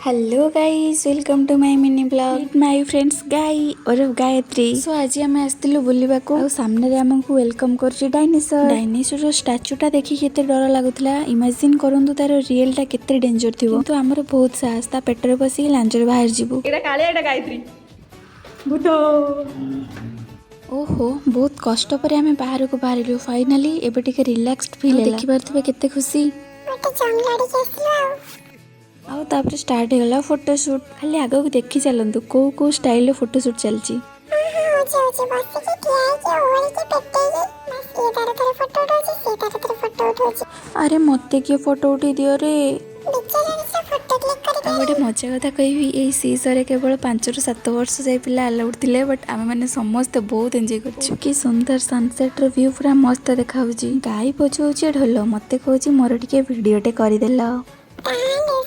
Hello guys, welcome to my mini vlog, my friends ଗାଇ ଓରଫ Gayatri. Show ଆଜି ଆମେ ଆସିଥିଲୁ ବୁଲିବାକୁ ଆଉ ସାମ୍ନାରେ ଆମକୁ welcome କରୁଛି ଡାଇନେସର। ଡାଇନେସର ଷ୍ଟାଚୁଟା ଦେଖିକି ଏତେ ଡର ଲାଗୁଥିଲା, ଇମାଜିନ୍ କରନ୍ତୁ ତାର ରିଏଲଟା କେତେ ଡେଞ୍ଜର ଥିବ। କିନ୍ତୁ ଆମର ବହୁତ ସାହସ, ତା ପେଟରେ ବସିକି ଲାଞ୍ଜରେ ବାହାରି ଯିବୁ। ଏଇଟା କାଳିଆ, ଏଇଟା ଗାୟତ୍ରୀ। ଭୂତ। ଓହୋ, ବହୁତ କଷ୍ଟ ପରେ ଆମେ ବାହାରକୁ ବାହାରିଲୁ। ଫାଇନାଲି ଏବେ ଟିକେ ରିଲାକ୍ସଡ ଫିଲ୍। ଦେଖିପାରୁଥିବେ କେତେ ଖୁସି। ଗୋଟେ ଜଙ୍ଗଲ ଆଡ଼ିକି ଆସିଲୁ ଆଉ। ଆଉ ତାପରେ ଷ୍ଟାର୍ଟ ହେଇଗଲା ଫଟୋ ସୁଟ୍। ଖାଲି ଆଗକୁ ଦେଖି ଚାଲନ୍ତୁ କୋଉ କୋଉ ଷ୍ଟାଇଲର ଫଟୋ ସୁଟ୍ ଚାଲିଛି। ହଁ, ହଉଛି ହଉଛି। ବସିକି, ଠିଆ ହେଇକି, ଓହଳିକି, ପେଟେଇକି, ବାସ୍। ଇଏ ତାର ଥରେ ଫଟୋ ଉଠଉଛି, ସିଏ ତାର ଥରେ ଫଟୋ ଉଠଉଛି। ଆରେ, ମତେ କିଏ ଫଟୋ ଉଠେଇ ଦିଅ ରେ। ବିଚାରାଣୀ ସେ ଫଟୋ କ୍ଲିକ୍ କରିକି। ଆଉ ଗୋଟେ ମଜା କଥା କହିବି, ଏଇ ସିସରେ କେବଳ 5ରୁ 7 ବର୍ଷ ଯାଏ ପିଲା ଆଲାଉଡ୍ ଥିଲେ, ବଟ୍ ଆମେମାନେ ସମସ୍ତେ ବହୁତ ଏନ୍ଜୟ କରିଛୁ। କି ସୁନ୍ଦର ସନସେଟ୍ର ଭ୍ୟୁ, ପୁରା ମସ୍ତ ଦେଖାଯାଉଛି। ଗାଈ ବଜଉଛି ଢୋଲ, ମତେ କହୁଛି ମୋର ଟିକେ ଭିଡ଼ିଓଟେ କରିଦେଲ। ତାହେଲେ